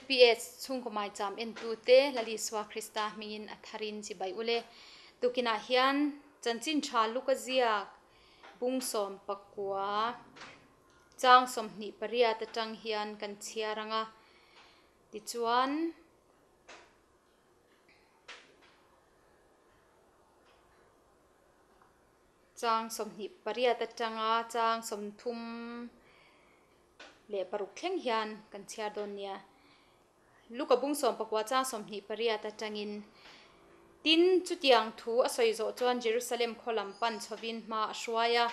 LPS chhungkaw maicham entute Lalisua Krista hmingin a tharin chibai ule. Tukinah hian chanchin tha luka ziak bung 19 chang 28 atang hian kan chhiar anga tichuan Chang 28 atanga chang 36 thleng hian kan chhiar dawn nia. Luka bung 19 chang 28 atangin Tin, chutiang thu a sawi zawh chuan Jerusalem khaw lam pan chhovin hma a hruai a.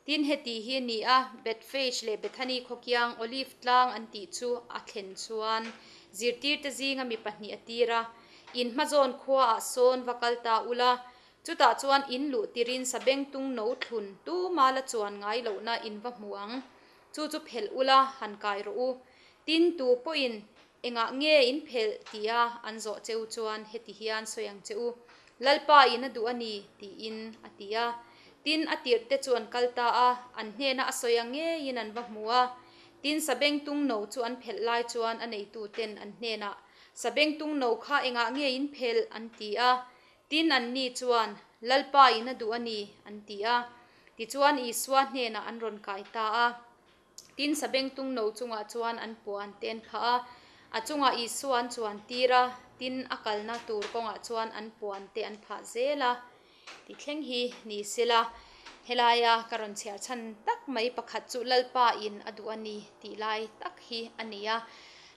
Tin, heti hi a ni a, Bethphage leh Bethany khaw kiang Olive tlang an tih chu a thlen chuan zirtirte zinga mi pahnih a tir a, In hmazawn khuaah sawn va kal ta ula, Chutah chuan in luh tirin sabengtung no thlun tuma la chuan ngai lohna in va hmu ang. Chu chu phelh ula han kai rawh u. Tin, tu pawhin engah nge in phelh tia an zawh che u chuan heti hian sawi ang che u, Lalpa in a duh a ni, tiin a ti a. Tin, a tirh te chu an kal ta a, an hnena a sawi ang ngeiin an va hmu a. Tin, sabengtung no chu an phelh lai chuan a neituten an hnenah, Sabengtung no kha engah nge in phelh? an ti a. Tin, anni chuan, Lalpa in a duh a ni, an ti a. Tichuan, Isua hnenah an rawn kai ta a. Tin, sabengtung no chungah chuan an puan te an phah a, a chungah Isua an chuan tir a, tin, a kalna tur kawngah chuan an puan te an phah zel a. Ti thleng hi ni sela, helaia ka rawn chhiar chhan tak mai pakhat chu Lalpa in a duh a ni tih lai tak hi a ni a.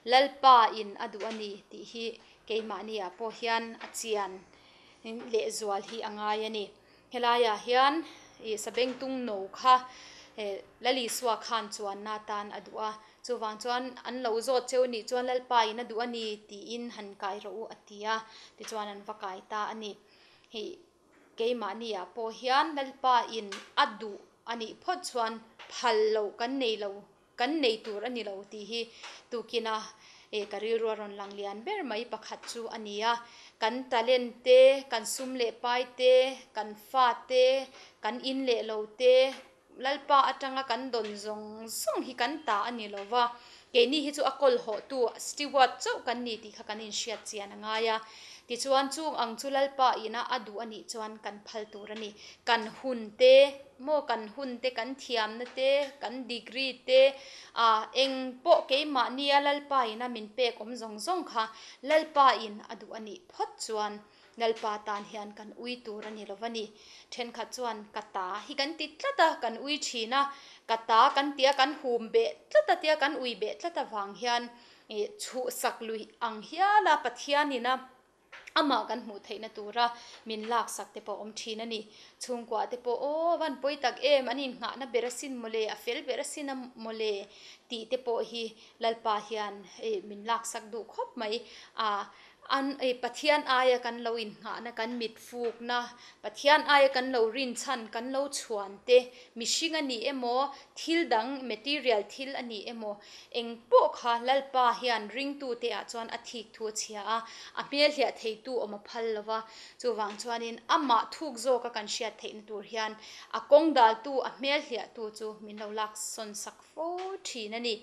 Lalpa in a duh a ni tih hi Keimahniah pawh hian a chian lehzual hi a ngai a ni. Helaiah hian ih sabengtung no kha Lalisua khan chuanna atan a duh a, chuvang chuan an lo zawt cheu nih chuan Lalpa in a duh a ni tiin han kai rawh u a ti a, tichuan an va kai ta a ni. Hei keimahniah pawh hian Lalpa in a duh a nih phawt chuan phal loh kan nei lo Kan nei tur a ni lo tih hi tukina eh ka rilru a rawn lang lian ber mai pakhat chu a ni a. Kan talent te, kan sum leh pai te, kan fa te, kan in leh lo te, Lalpa atanga kan dawn zawng zawng hi kan ta a ni lo va. Keini hi chu a kawlhawhtu steward chauh kan ni tih kha kan inhriat chian a ngai a. Tichuan chung ang chu Lalpa ina a duh a nih chuan kan phal tur a ni. Kan hun te. Maw kan hun te, kan thiamna te, kan degree te, ah eng pawh keimahnia Lalpa in a min pek awm zawng zawng kha Lalpa in a duh a nih phawt chuan Lalpa tan hian kan ui tur a ni lo va ni. Thenkhat chuan ka ta hi kan ti tlat a, kan ui thin a, ka ta kan tia kan hum beh tlat a tia kan ui beh tlat avang hian ih chhuhsak lui ang hial a Pathian in a Amah kan hmuh theihna tura min laksak te pawh a awm thin a ni. Chhungkuah te pawh, Aw, van pawi tak em, an innghahna ber asin mawle, a fel ber asin a mawle tih te pawh hi Lalpa hian min laksak duh khawp mai. A, an, Pathian aia kan lo innghahna, kan mit fukna, Pathian aia kan lo rinchhan, kan lo chhuan te, mihring a ni emaw, thil dang, material thil a ni emaw, Eng pawh kha Lalpa hian ringtute ah chuan a thik thu a chhia a, a hmelhliah theitu awm a phal lo va. Chuvang chuanin amah thuk zawka kan hriat theihna tur hian a kawng daltu, a hmelhliahtu chu min lo lak sawn sak fo thin a ni.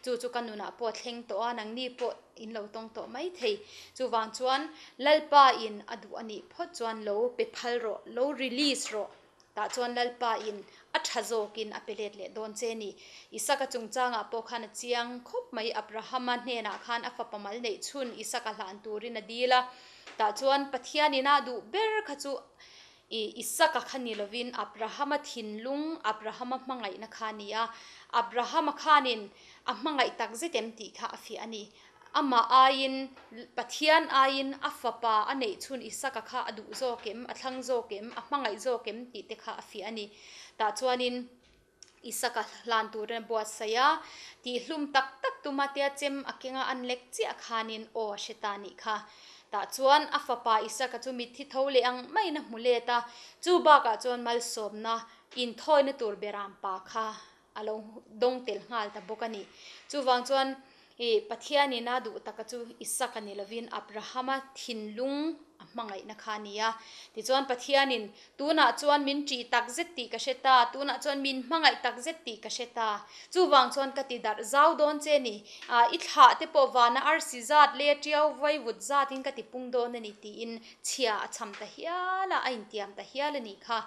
Chu chu ka nunah pawh a thleng tawh a, nangni pawh in lo tawng tawh mai thei. Chuvang chuan Lalpa in a duh a nih phawt chuan lo pe phal rawh, lo release rawh. Tah chuan Lalpa in a tha zawkin a pe let leh dawn che ni. Isaka chungchangah pawh khan a chiang khawp mai. Abrahama hnenah khan a fapa mal neih chhun Isaka hlan turin a dil a. Tah chuan Pathian in a duh ber kha chu Isaka kha ni lovin Abrahama thinlung, Abrahama hmangaihna kha a ni a. Abrahama khanin a hmangaih tak zet em tih kha a fiah a ni. Amah aiin, Pathian aiin a fapa a neih chhun Isaka kha a duh zawk em, a thlang zawk em, a hmangaih zawk em tih te kha a fiah a ni. Tah chuanin Isaka hlan turin a buatsaih a, tihhlum tak tak tuma tia chem a kenga an lek chiah khanin aw a hre ta nih kha. Tah chuan a fapa Isaka chu mitthi tho leh ang maiin a hmu let a, chu bakah chuan malsawmna inthawina tur beram pa kha a lo dawng tel nghal ta bawk a ni. Chuvang chuan i Pathianin a duh taka chu Isaka ni lovin Abrahama thinlung A hmangaihna kha a ni a. Tichuan Pathianin, Tunah chuan min ṭih tak zet tih ka hre ta, tunah chuan min hmangaih tak zet tih ka hre ta. Chuvang chuan ka ti darh zau dawn che ni. I thlah te pawh vana arsi zat leh ṭiau vaivut zatin ka ti pung dawn a ni tiin chhia a cham ta hial a, a intiam ta hial a nih kha.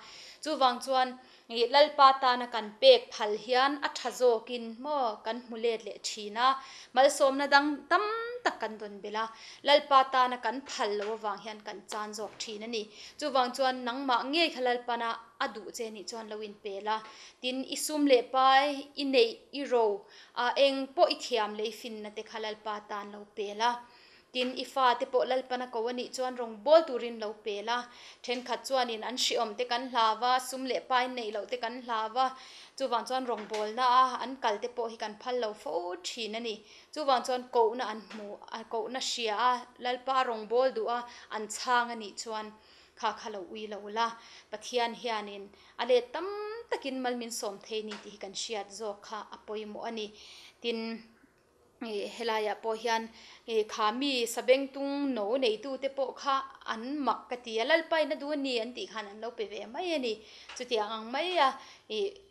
Chuvang chuan Lalpa tana kan pek phal hian a tha zawkin maw kan hmu let leh thin a, malsawmna dang tam tak kan dawn belh a, Lalpa tana kan phal lo avang hian kan chan zawk thin a ni. Chuvang chuan nangmah ngei kha Lalpana a duh che nih chuan lo inpel a, tin i sum leh pai, i neih, i ro, a eng pawh i thiam leh i finna te kha Lalpa tan lo pel a. Tin, i fate pawh Lalpan a ko a nih chuan rawn bawl turin lo pel a. Thenkhat chuanin an hriawm te kan hlau a, sum leh pai neih loh te kan hlau a, chuvang chuan rawngbawlna a an kal te pawh hi kan phal lo fo thin a ni. Chuvang chuan kohna an hmu a, kohna hria a, Lalpa rawngbâwl duh a an chhang a nih chuan kha kha lo ui lo la. Pathian hianin a let tam takin mal min sawm thei ni tih hi kan hriat zawk kha a pawimawh a ni. Tin. Helaiah pawh hian kha mi sabengtung no neitute pawh kha an mak ka ti a, Lalpa in a duh a ni an tih khan an lo pe ve mai a ni. Chutiang ang mai a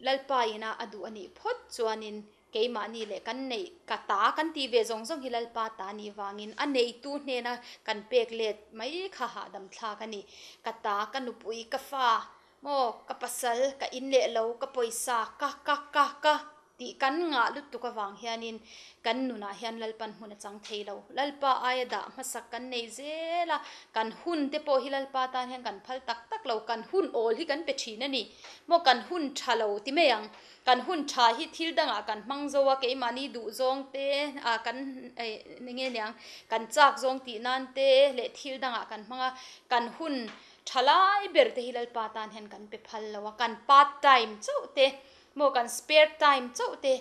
Lalpa ina a duh a nih phawt chuanin keimahni leh kan neih ka ta kan tih ve zawng zawng hi Lalpa ta nih vangin a neitu hnena kan pek let mai kha hahdam thlak a ni. Ka ta, ka nupui, ka fa maw, ka pasal, ka in leh lo, ka pawisa, ka ka ka ka. Tih kan ngah lutuk avang hianin kan nunah hian Lalpan hmun a chang thei lo. Lalpa aia dah hmasak kan nei zel a, kan hun te pawh hi Lalpa tan hian kan phal tak tak lo, kan hun awl hi kan pe thin a ni. Maw kan hun tha lo ti mai ang, kan hun tha hi thil dangah kan hmang zo a, keimahni duh zawng te ah kan eng nge niang, kan chak zawng tih nan te leh thil dangah kan hmang a, kan hun tha lai ber te hi Lalpa tan hian kan pe phal lo a, kan part time chauh te Maw kan spare time chauh te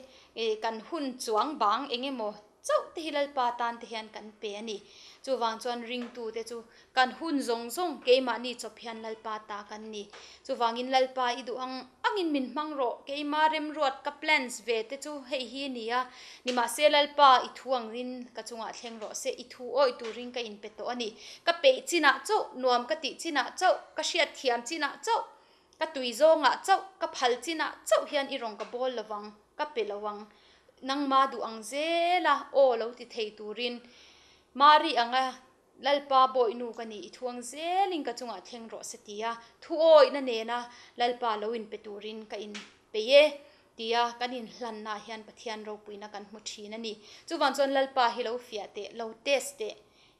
ih kan hun chuang bang eng emaw chauh te hi Lalpa tan te hian kan pe a ni. Chuvang chuan ringtu te chu kan hun zawng zawng keimahni chawp hian Lalpa ta kan ni. Chuvangin Lalpa i duh ang angin min hmang rawh, keima remruat ka plans ve te chu hei hi a ni a, nimahse Lalpa i thu angin ka chungah thleng rawh se, i thu awih turin ka inpe tawh a ni. Ka peih chinah chauh, nuam ka tih chinah chauh, ka hriatthiam chinah chauh, Ka tui zawngah chauh, ka phal chinah chauh hian i rawn ka bawl lo vang, ka pe lo ang. Nangma duh ang zela aw lo ti thei turin Mari anga Lalpa bawihnu ka ni, i thuang zelin ka chungah thleng rawh se tia thuawihna nena Lalpa lo inpe turin ka inpeih e tia kan inhlannaah hian Pathian ropuina kan hmu thin a ni. Chuvang chuan Lalpa hi lo fiah teh, lo test teh,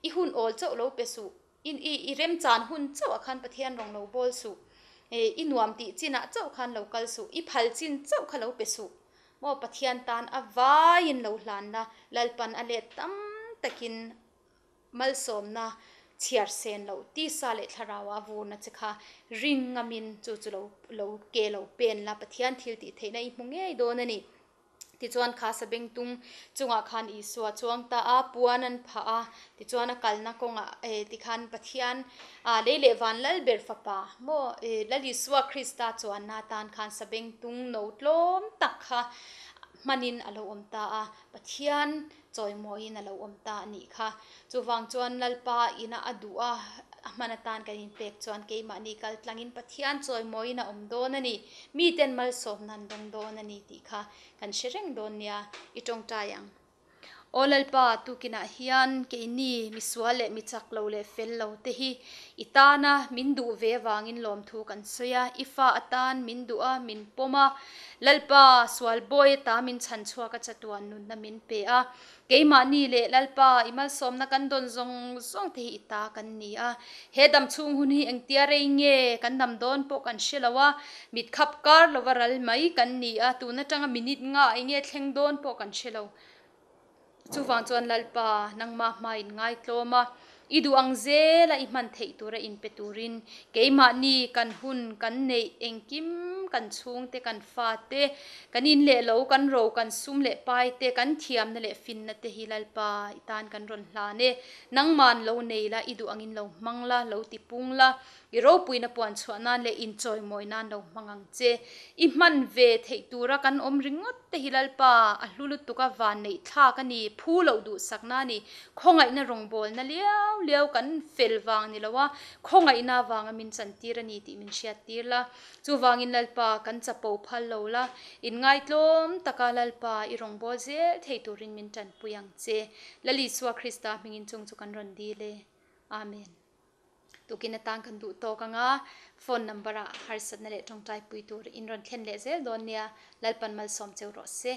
i hun awl chauh lo pe suh. I i remchan hun chauh ah khan Pathian rawng lo bawl suh. I nuam tih chin ah chauh khan lo kal suh. I phal chin chauh kha lo pe suh. Maw Pathian tan a vaiin lo hlan la, Lalpan a let tam takin malsawmna chhiar sen loh tisa leh thlarau a vurna che kha ring ngamin chu chu lo lo ke lo pen la Pathian thil tih theihna i hmu ngei dawn a ni. Tichuan kha sabengtung chungah khan Isua chuang ta a, puan an phah a, tichuan a kalna kawngah eh tikhan Pathian ah lei leh van lal ber fapa maw eh Lal Isua Krista chuanna atan khan sabengtung no tlawm tak kha hmanin a lo awm ta a, Pathian chawimawiin a lo awm ta a nih kha. Chuvang chuan Lalpa ina a duh a, a hman atan kan inpek chuan keimahni kal tlangin Pathian chawimawiin a awm dawn a ni, miten malsawmna an dawng dawn a ni tih kha kan hre reng dawn nia, i tawngtai ang. Aw Lalpa, tukinah hian keini misual leh mi chak lo leh fel lo te hi i tana min duh ve avangin lawmthu kan sawi a, i fa atan min duh a, min pawm a, Lalpa, sual bawi ata min chhan chhuak a chatuan nunna min pe a. Keimahni leh Lalpa, i malsawmna kan dawn zawng zawng te hi i ta kan ni a. He dam chhung hun hi engtia rei nge kan dam dawn pawh kan hre lo a, mit khap kar lova ral mai kan ni a, tun atanga minute nga enge thleng dawn pawh kan hre lo. Chuvang chuan Lalpa, nangmah hmain ngaitlawm a, i duh ang zela i hman theih tura inpe turin keimahni kan hun kan neih engkim kan chhungte, kan fate, kan in leh lo, kan ro, kan sum leh paite, kan thiamna leh finna te hi Lalpa i tan kan rawn hlan e. Nangman lo nei la, i duh angin lo hmang la, lo tipung la, i ropuina puan chhuah nan leh inchawimawi nan lo hmang ang che. I hman ve theih tura kan awm ringawt. te hi Lalpa a hlu lutuk a, vanneih thlak a ni, phu loh duhsakna a ni, khawngaihna rawngbawlna liau liau kan fel vang ni lo a, khawngaihna vanga min chantir a ni tih min hriattir la. Chuvangin Lalpa kan chapo phal lo la, inngaitlawm taka Lalpa i rawngbâwl zel thei turin min tanpui ang che. Lal Isua Krista hmingin chung chu kan rawn dil e. Amen. Tukin atan kan duh tawk anga phone number ah harsatna leh tawngtai pui tur in rawn thlen leh zel dawn nia, Lalpan malsawm cheu rawh se.